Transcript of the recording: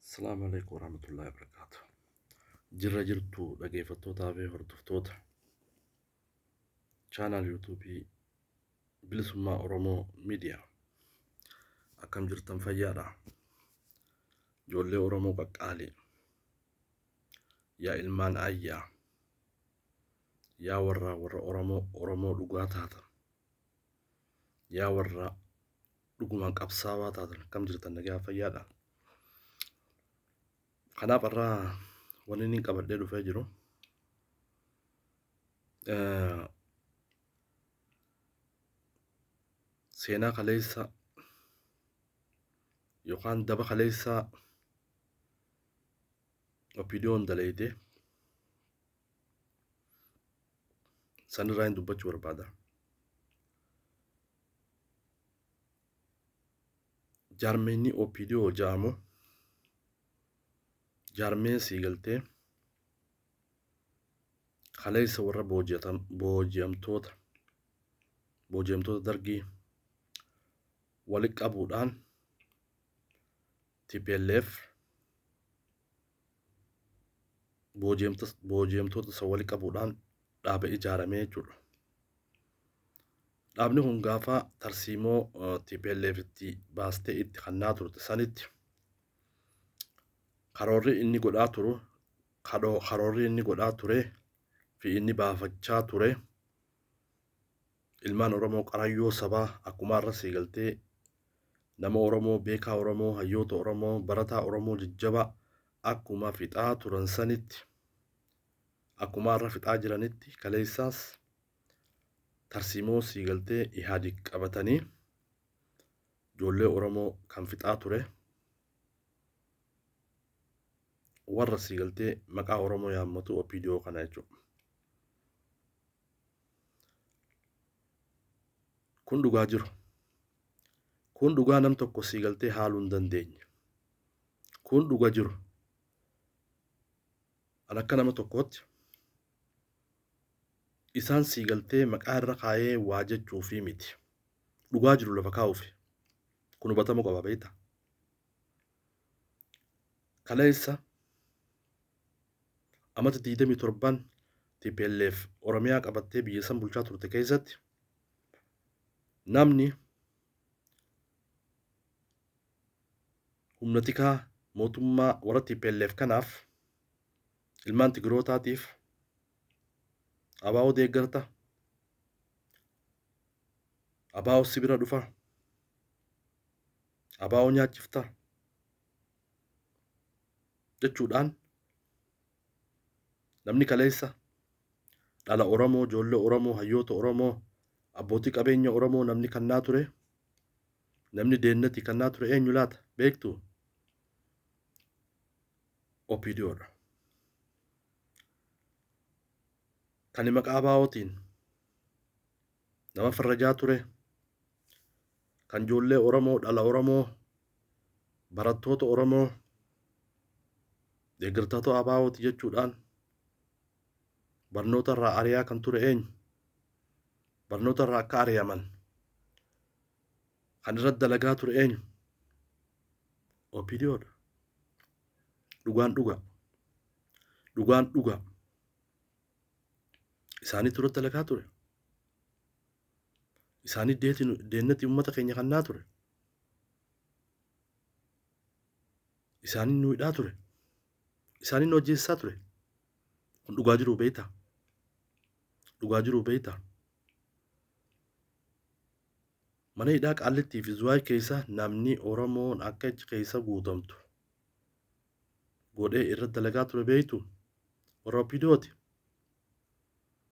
Asalaamu alaikum warahmatullahi wabarakaatu. Jirra jirtu dhageeffattootaa fi hordoftoota chaanaal yuutuubii Bilisummaa Oromoo Miidiyaa. Akkam jirtan fayyaadha? Ijoollee Oromoo qaqqaalii. Yaa ilmaan ayyaa. Yaa warra warra Oromoo Oromoo dhugaa taatan. Yaa warra dhugumaan qabsaawaa taatan akkam jirtan nagaa fayyaadha? Kanaaf har'a wanni inni qabadhee dhufee jiru seenaa kaleessa yookaan daba kaleessa OPDOn dalayde sanirraa hin dubbachuu barbaada. Jaarmeenyi OPDO jedhamu jaarmeen sii galtee kaleessa warra booji'amtoota booji'amtoota dargii walitti qabuudhaan TPLF booji'amtoota san walitti qabuudhaan dhaaba ijaaramee jechuudha. Dhaabni kun gaafa tarsiimoo TPLF itti baastee itti kannaa turte sanitti karoorri inni godhaa turu karoorri inni godhaa ture fi inni baafachaa ture ilmaan Oromoo qarayyoo sabaa akkuma irra sii galtee nama Oromoo beekaa Oromoo hayyoota Oromoo barataa Oromoo jajjabaa akkuma fixaa turan sanitti akkuma irra fixaa jiranitti kaleessaas tarsiimoo sii galtee Ihaadig qabatanii ijoollee Oromoo kan fixaa ture warra sii galtee maqaa Oromoo yaammatu OPDO kana jechuudha. Kun dhugaa jiru. Kun dhugaa nam tokko sii galtee haaluu hin dandeenye. Kun dhuga jiru. An akka nama tokkootti isaan sii galtee maqaa irra kaayee waa jechuufii miti. Dhugaa jiru lafa kaa'uufi. Kun hubatamuu qaba beektaa? Kaleessa amata 27n TPLF Oromiyaa qabattee biyya san bulchaa turte keessatti namni humna tikaa mootummaa warra TPLF kanaaf ilmaan Tigrootaatiif ABO deeggarta, ABO si bira dhufa, ABO nyaachifta jechuudhaan namni kaleessa dhala Oromoo, ijoollee Oromoo, hayyoota Oromoo, abbootii qabeenya Oromoo namni kannaa ture, namni deennati kannaa ture eenyu laata beektu? OPDOdha. Kan maqaa ABOtiin nama farrajaa ture, kan ijoollee Oromoo, dhala Oromoo, barattoota Oromoo, deeggartoota ABOti jechuudhaan barnoota irraa ari'aa kan ture eenyu? Barnoota irraa akka ari'aman kan irratti dalagaa ture eenyu? OPDOdha. Dhugaan dhuga. Dhugaan dhuga. Isaaniitu irratti dalagaa ture. Isaanii deennati uummata keenya kannaa ture. Isaanii nu hidhaa ture. Isaanii nu ajjeesisaa ture. Kun dhugaa jiru beektaa? Dhugaa jiru beektaa? Mana hidhaa Qaallittii fi Zuwaay keessa namni Oromoon akka achi keessa guutamtu godhee irratti dalagaa ture beektu warra OPDOti.